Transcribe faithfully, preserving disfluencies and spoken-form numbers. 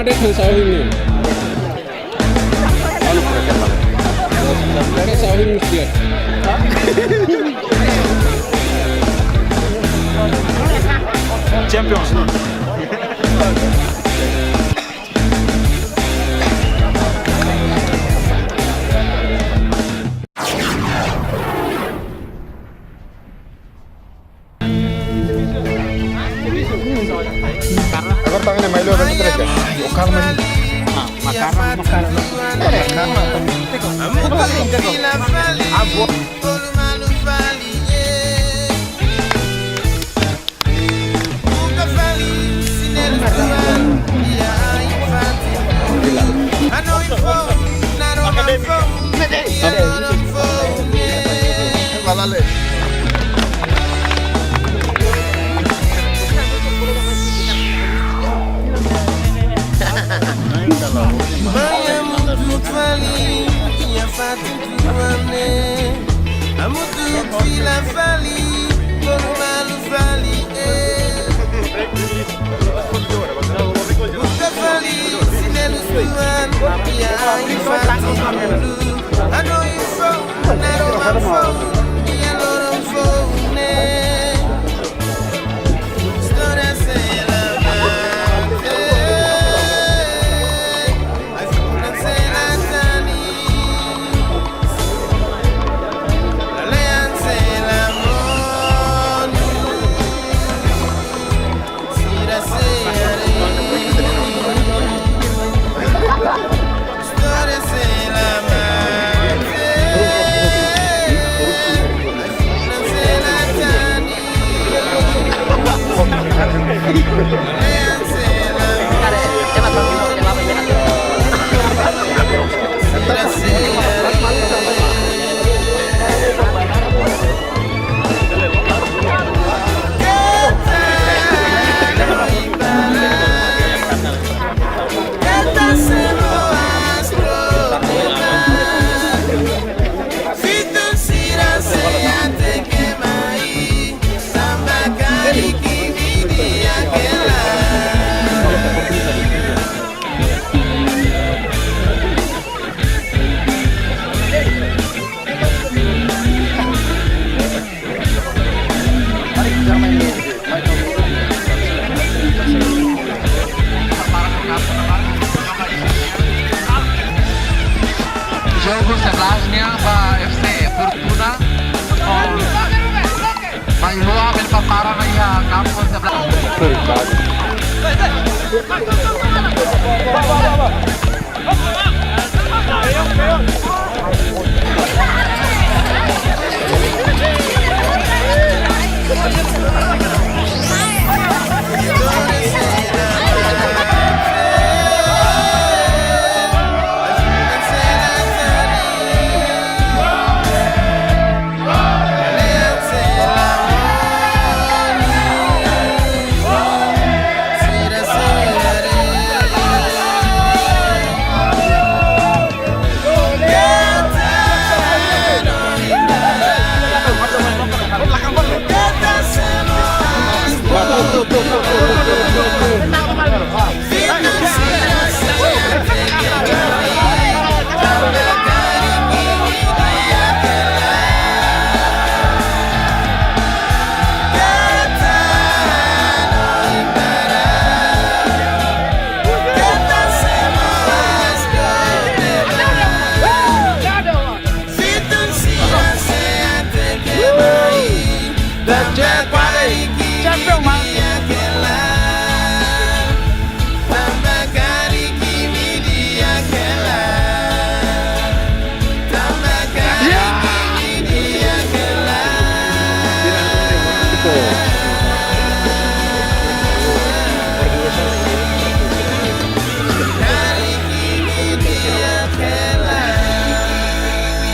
Kan sa ohin ni. Anu, kan sa ohin ni dia. Champions. Agora tangan mai lo, agora tres ya. Yo, calma. Ah, makarna, makarna. Calma. Abo. Amo tu fila fali, bolu malu fali, eh. Buka fali, sine lusuan, ya, infati dulu. Ano info, naro info, ya, loro info, ne. Istória sei la mate. Jogu sebelas nian ba F C Fortuna. Mai ho ami prepara mai iha kampu sebelas.